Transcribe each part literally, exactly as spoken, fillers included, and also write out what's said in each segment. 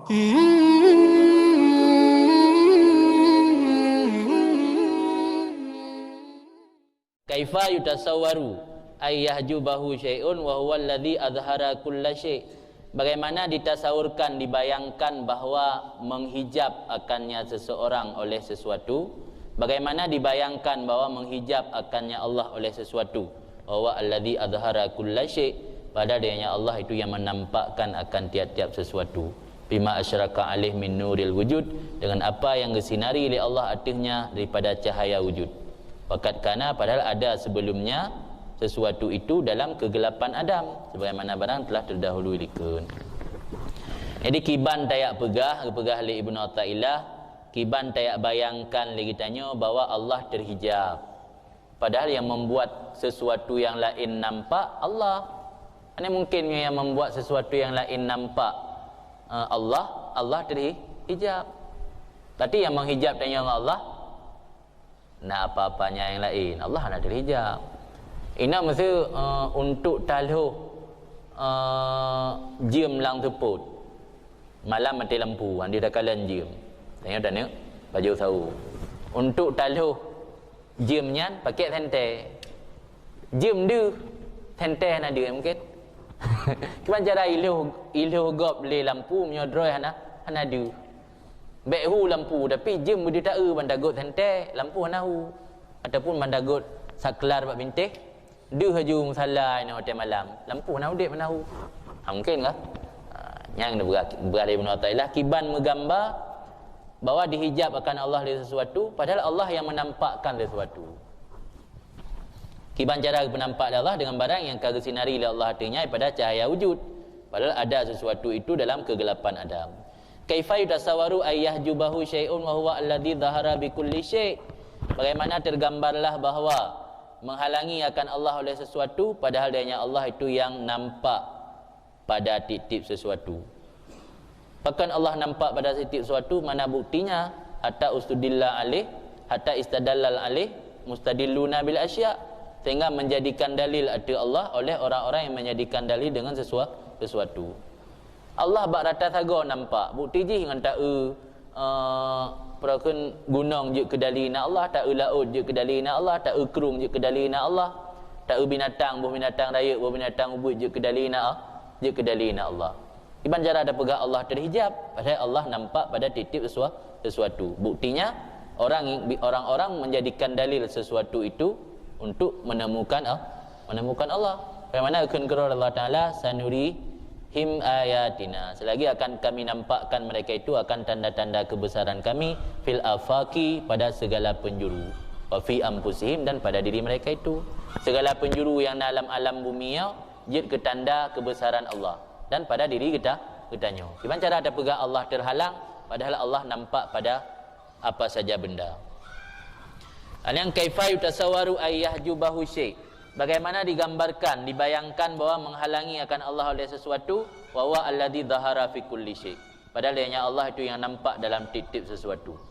Kaifa yutasawwaru ay yahjubahu syai'un wa huwa alladzi azhara kulla syai'? Bagaimana ditasawurkan, dibayangkan bahwa menghijab akannya seseorang oleh sesuatu? Bagaimana dibayangkan bahwa menghijab akannya Allah oleh sesuatu? Wa huwa alladzi azhara kulla syai', padahal Dia Allah itu yang menampakkan akan tiap-tiap sesuatu. Bima asyraka alaih min nuril wujud, dengan apa yang geusinari lé Allah ateuhnya daripada cahaya wujud. Wa qad kana, padahal ada sebelumnya sesuatu itu dalam kegelapan adam, sebagaimana barang telah terdahului likun. Jadi, kiban tajak peugah, geupeugah lé Ibnu Athaillah, kiban tajak bayangkan lé geutanyoe bahwa Allah terhijab. Padahal yang membuat sesuatu yang lain nampak, Allah. Hana mungkin yang membuat sesuatu yang lain nampak, eh, Allah, Allah terhijab. Berarti yang menghijab tanyoe ngon Allah, na apa-apanya yang lain. Allah hana terhijab. Inoe meusti, eh, untuk taloh, eh, jeuem lam seupôt. Malam maté lampu, han jeuet takalon jeuem. Tanyoe taneuk bajée sawo. Untuk taloh jeuem nyan pakék senter. Jeuem deuh, senter hana deuh, mungkin. Kiban cara ilôh, ilôh gob lé lampu meunyoe droe hana, hana deuh. Bék hu lampu, tapi jeuem beudeuh taeu ban tagot senter, lampu hana hu. Ataupun ban tagot saklar bak bintéh, deuh laju musala inoe watée malam, lampu hana udeb, hana hu. Ha, mungkin kah? Ha, nyang neupeugah, peugah lé Ibnu Athaillah, kiban meugamba bahwa dihijab akan Allah dari sesuatu, padahal Allah yang menampakkan sesuatu. Kiban cara geupeunampak lé Allah dengan barang nyang ka geusinari lé Allah ateueh nyan pada cahaya wujud, padahal ada sesuatu itu dalam kegelapan adam. Kaifa yutasawwaru ay yahjubahu syai'un wa huwa alladzi dhahara bi kulli syai'? Bagaimana tergambarlah bahwa menghalangi akan Allah oleh sesuatu, padahal Dia Allah itu yang nampak pada tiep-tiep sesuatu. Pakon Allah nampak pada tiep-tiep sesuatu? Mana buktinya? Hatta ustudilla alaih, hatta istadallal alaih mustadilluna bil asya', sehingga menjadikan dalil ateueh Allah oleh orang-orang yang menjadikan dalil dengan sesua-, sesuatu. Allah bak rata sagoe nampak. Bukti jih ngon taeu, eh, peue kheun gunong jeuet keu dalil na Allah, taeu laôt jeuet keu dalil na Allah, taeu krueng jeuet keu dalil na Allah, taeu binatang, boh binatang rayeuk, boh binatang ubit jeuet keu dalil na, jeuet keu dalil na Allah. Kiban cara tapeugah Allah terhijab, padahal Allah nampak pada tiep-tiep sesua-, sesuatu. Buktinya, orang, orang-orang menjadikan dalil sesuatu itu untuk menemukan, eh, menemukan Allah. Bagaimana kheun keureuh Allah Taala, "Sanurihim ayatina." Selagi akan Kami nampakkan mereka itu akan tanda-tanda kebesaran Kami, fil afaqi, pada segala penjuru, wa fi anfusihim, dan pada diri mereka itu. Segala penjuru yang dalam alam bumi, ya, jeuet keu tanda kebesaran Allah dan pada diri geuta-, geutanyoe. Kiban cara tapeugah Allah terhalang, padahal Allah nampak pada apa saja benda. Nyang kaifa yutasawwaru ay yahjubahu syai'? Bagaimana digambarkan, dibayangkan bahwa menghalangi akan Allah oleh sesuatu, wa huwa alladzi dhahara fi kulli syai'? Padahal Dia Allah itu yang nampak dalam tiep-tiep sesuatu.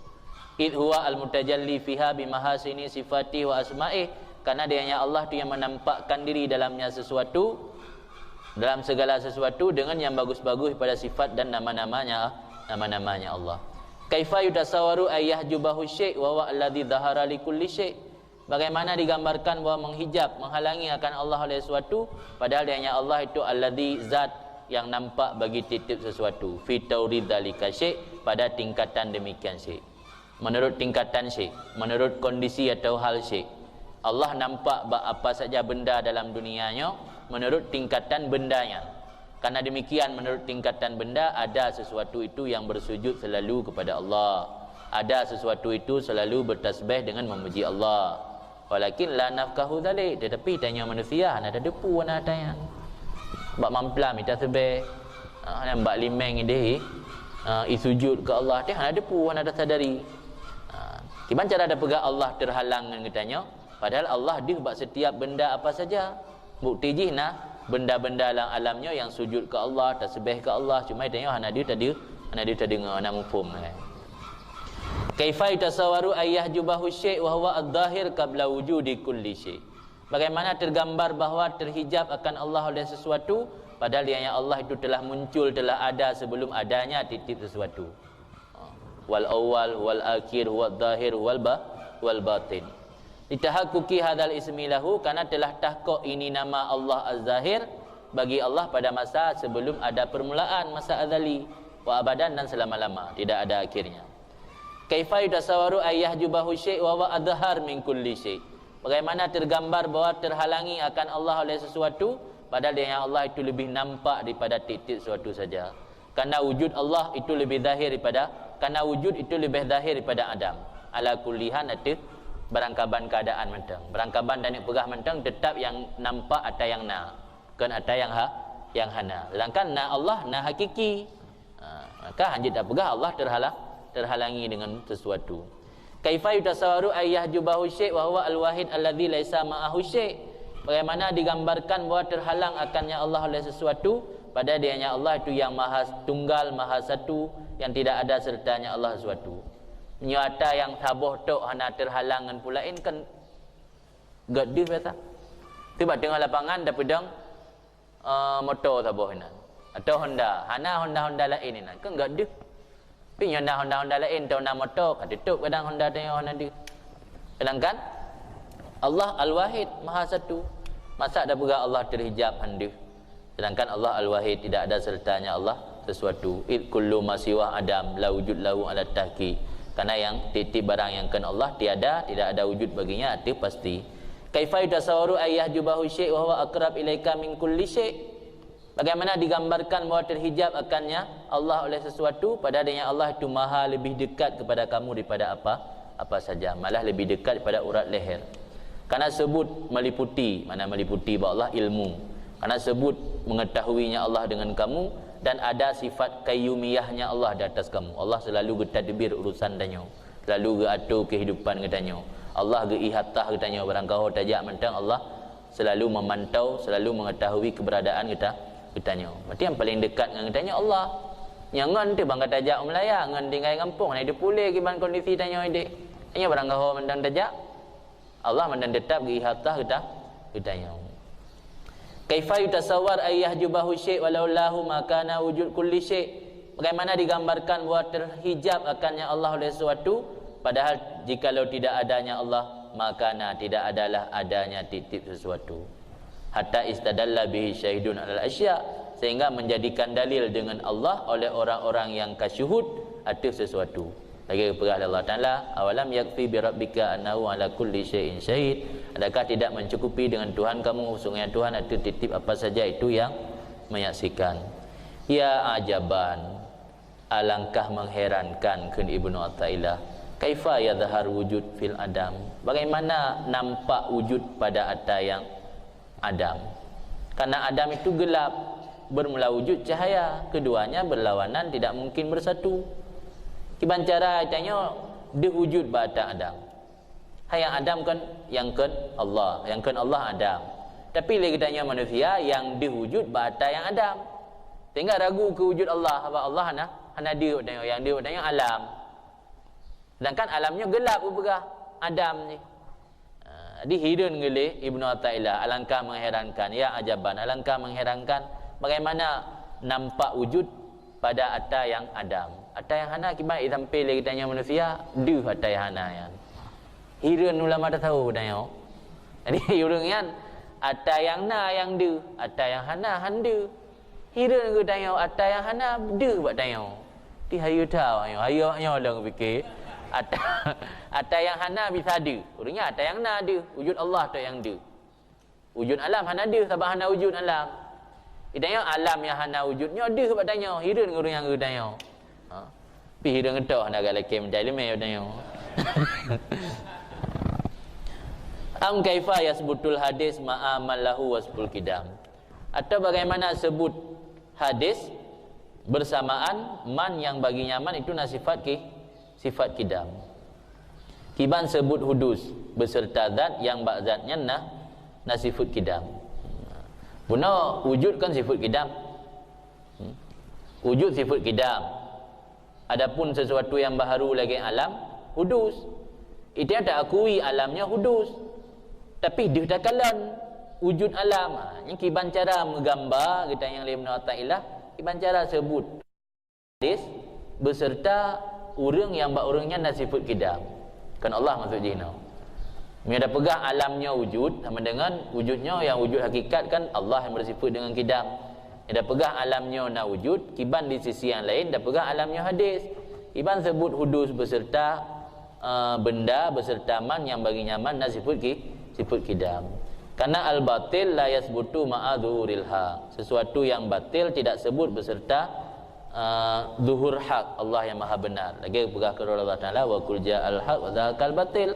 Id huwa al-mutajalli fiha bimahasini sifati wa asma'i, karena Dia Allah itu yang menampakkan diri dalamnya sesuatu, dalam segala sesuatu dengan yang bagus-bagus pada sifat dan nama-namanya, nama-namanya Allah. Kaifa yutasawwaru ay yahjubahu syai' wa huwa alladzi dhahara li kulli syai'? Bagaimana digambarkan bahwa menghijab, menghalangi akan Allah oleh sesuatu, padahal Dia Allah itu alladzi, zat yang nampak bagi tiep-tiep sesuatu, fi tauri dzalika syai', pada tingkatan demikian syai'. Menurut tingkatan syai', menurut kondisi atau hal syai'. Allah nampak bak apa saja benda dalam dunia nyoe menurut tingkatan benda nyan. Karena demikian, menurut tingkatan benda, ada sesuatu itu yang bersujud selalu kepada Allah. Ada sesuatu itu selalu bertasbih dengan memuji Allah. Walakin la nafqahu dzalik, tetapi tanyoe manusia hana tateupeue hana ata nyan. Bak mamplam ita seubeh, ha, dan bak limeng ideh, ha, isujud keu Allah, teuh hana tateupeue, hana tasadari. Ha, kiban cara tapeugah Allah terhalang ngon geutanyoe, padahal Allah deuh bak setiap benda apa saja. Bukti jih na benda-benda lam alam nyoe nyang sujud keu Allah, tasbih keu Allah, cuma tanyoe hana deuh tade-, hana deuh tadeungoe, hana muphom. Kaifa yutasawwaru ay yahjubahu syai' wa huwa adz-dzahir qabla wujudi kulli syai'? Bagaimana tergambar bahwa terhijab akan Allah oleh sesuatu, Padahal dia yang Allah itu telah muncul, telah ada sebelum adanya tiap-tiap sesuatu. Wal awwal, wal akhir, wal zahir, wal ba-, wal batin. Litahaqquqi hadzal ismi lahu, karena telah tahqiq ini nama Allah Az-Zahir bagi Allah pada masa sebelum ada permulaan, masa azali, wa abadan, dan selama-lama, tidak ada akhirnya. Kaifa yutasawwaru ay yahjubahu syai' wa huwa adhhar min kulli syai'? Bagaimana tergambar bahwa terhalangi akan Allah oleh sesuatu, padahal dia yang Allah itu lebih nampak daripada tiap-tiap sesuatu saja. Karena wujud Allah itu lebih zahir daripada, karena wujud itu lebih zahir daripada adam. Ala kulli hal, ateueh barangkaban keadaan mantong. Barangkaban dan peugah mantong tetap yang nampak ata yang na, kon ata yang ha-, yang hana. Sedangkan na Allah na hakiki. Ha, maka hanjeuet tapeugah Allah terhalang, terhalangi dengan sesuatu. Kaifa yutasawwaru ay yahjubahu syai' wa huwa al-wahid alladzi laisa ma'ahu syai'? Bagaimana digambarkan bahwa terhalang akannya Allah oleh sesuatu, padahal dianya Allah itu yang maha tunggal, maha satu, yang tidak ada sertanya Allah sesuatu. Meunyoe ata nyang saboh tok hana terhalang ngon peue laén, kan gét deuh biasa. Teuba teungoh lapangan tapeudong, eh, moto saboh inan, atau Honda, hana Honda-Honda laén inan, kan gét deuh. Tapi nyoe na Honda-Honda laén, atau na moto, ka tutup kadang Honda tanyoe hana deuh. Sedangkan Allah Al-Wahid, Maha Satu. Masa tapeugah Allah terhijab, han deuh? Sedangkan Allah Al-Wahid, tidak ada sertanya Allah sesuatu. Id kullu ma siwa adam la wujud lahu ala tahqiq. Karena yang tiap-tiap barang yang kon Allah tiada, tidak ada wujud baginya, itu pasti. Kaifa yutasawwaru ay yahjubahu syai' wa huwa aqrab ilaika min kulli syai'? Bagaimana digambarkan bahwa terhijab akannya Allah oleh sesuatu, padahal dianya Allah itu maha lebih dekat kepada kamu daripada apa, apa saja, malah lebih dekat daripada urat leher. Karena sebut meliputi, mana meliputi bak Allah ilmu. Karena sebut mengetahuinya Allah dengan kamu, dan ada sifat qayyumiyahnya Allah di atas kamu. Allah selalu geutadbir urusan tanyoe, selalu geuatur kehidupan geutanyoe. Allah geuihatah geutanyoe, barangkaho tajak mantong Allah selalu memantau, selalu mengetahui keberadaan geuta-, geutanyoe. Berarti yang paling dekat ngon geutanyoe Allah. Nyang ngon teuh bang gata jak u Malaya, ngon tinggai gampông, na itu pulé kiban kondisi tanyoe idéh. Tanyoe barangkaho mantong tajak, Allah mantong tetap geuihatah geuta-, geutanyoe. Kaifa yutasawwar ay yahjubahu syai' walau lahu ma kana wujud kulli syai'? Bagaimana digambarkan bahwa terhijab akannya Allah oleh sesuatu, padahal jikalau tidak adanya Allah, ma kana, tidak adalah adanya tiap-tiap sesuatu. Hatta istadalla bihi syahidun alal asya, sehingga menjadikan dalil dengan Allah oleh orang-orang yang ka syuhud ateueh sesuatu. Lagée geupeugah lé Allah Taala, "Awalam yakfi bi rabbika annahu ala kulli syai'in syahid?" Adakah tidak mencukupi dengan Tuhan kamu, sungguhnya Tuhan ateueh tiep-tiep apa saja itu yang menyaksikan? Ya ajaban, alangkah mengherankan, kheun Ibnu Athaillah. Kaifa yadhhar wujud fil adam? Bagaimana nampak wujud pada ata yang adam? Karena adam itu gelap, bermula wujud cahaya, keduanya berlawanan, tidak mungkin bersatu. Kiban cara tanyoe deuh wujud bak ata adam? Hai nyang adam kon, nyang kon Allah, nyang kon Allah adam. Tapi lé geutanyoe manusia nyang deuh wujud bak ata nyang adam. Sehingga ragu keu wujud Allah, sabab Allah hana, hana deuh bak tanyoe, nyang deuh bak tanyoe alam. Sedangkan alam nyoe gelap geupeugah, adam jih. Ah, jadi hireuen geuh lé Ibnu Athaillah, alangkah mengherankan, ya ajaban, alangkah mengherankan, bagaimana nampak wujud pada ata yang adam. Ata yang hana kiban sampai lé geutanyoe manusia, deuh ata yang hana nyan. Hireuen ulama tasawuf tanyoe. Jadi ureuëng nyan ata yang na nyang deuh, ata yang hana han deuh. Hireuen geutanyoe ata nyang hana deuh bak tanyoe. Ti hayeue that awaknyoe, hayeue awaknyoe lôn pike. Ata, ata nyang hana bisa deuh. Ureuëng nyan ata nyang na deuh, wujud Allah tok nyang deuh. Wujud alam hana deuh sabab hana wujud alam. Geutanyoe alam nyang hana wujud nyoe deuh bak tanyoe, hireuen ureuëng nyang geutanyoe. Ha. Pi hireuen geutoh hana galakée meucai leumé bak tanyoe. Am kaifa yasbutul hadis ma'a man lahu wasful qidam? Atau bagaimana sebut hadis bersamaan man yang baginya man itu na sifat ki-, sifat qidam. Kiban sebut hudus beserta zat yang bak zat nyan na, na sifat qidam. Bunoe wujud kan sifat qidam. Hmm. Wujud sifat qidam. Adapun sesuatu yang baharu lagée alam, hudus. Itu nyang taakui alam nyoe hudus. Tapi deuh takalon. wujud alam. Ha, nyan kiban cara meugamba geutanyoe lé Ibnu Athaillah, kiban cara seubut hadis beserta ureuëng nyang bak ureuëng nyan na sifeuet kidam. Kon Allah maksud jih nyoe. Meunyoe tapeugah alam nyoe wujud, sama dengan wujud nyoe nyang wujud hakikat kan Allah nyang bersifeuet dengan kidam. Meunyoe tapeugah alam nyoe na wujud, kiban di sisi nyang laén tapeugah alam nyoe hadis. Kiban seubut hudus beserta, eh, benda beserta man nyang bagi nyan man na sifeuet ki-, sifeuet kidam. Karena al-batil la yasbutu ma'a zuhuril haq. Sesuatu yang batil tidak sebut beserta, eh, zuhur hak Allah yang maha benar. Lagée peugah keudroe Allah Taala, "Wa qul ja'al haq wa zahaqal batil."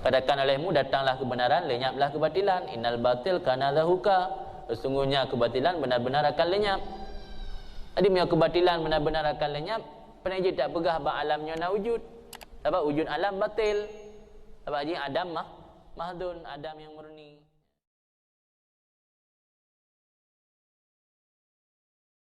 Katakan olehmu, "Datanglah kebenaran, lenyaplah kebatilan. Innal batil kana zahuqa." Sesungguhnya kebatilan benar-benar akan lenyap. Jadi, meunyoe kebatilan benar-benar akan lenyap, pane jeuet tapeugah bak alam nyoe na wujud. Sabab wujud alam batil. Sabab jih adam mah-, mahdun, adam yang murni.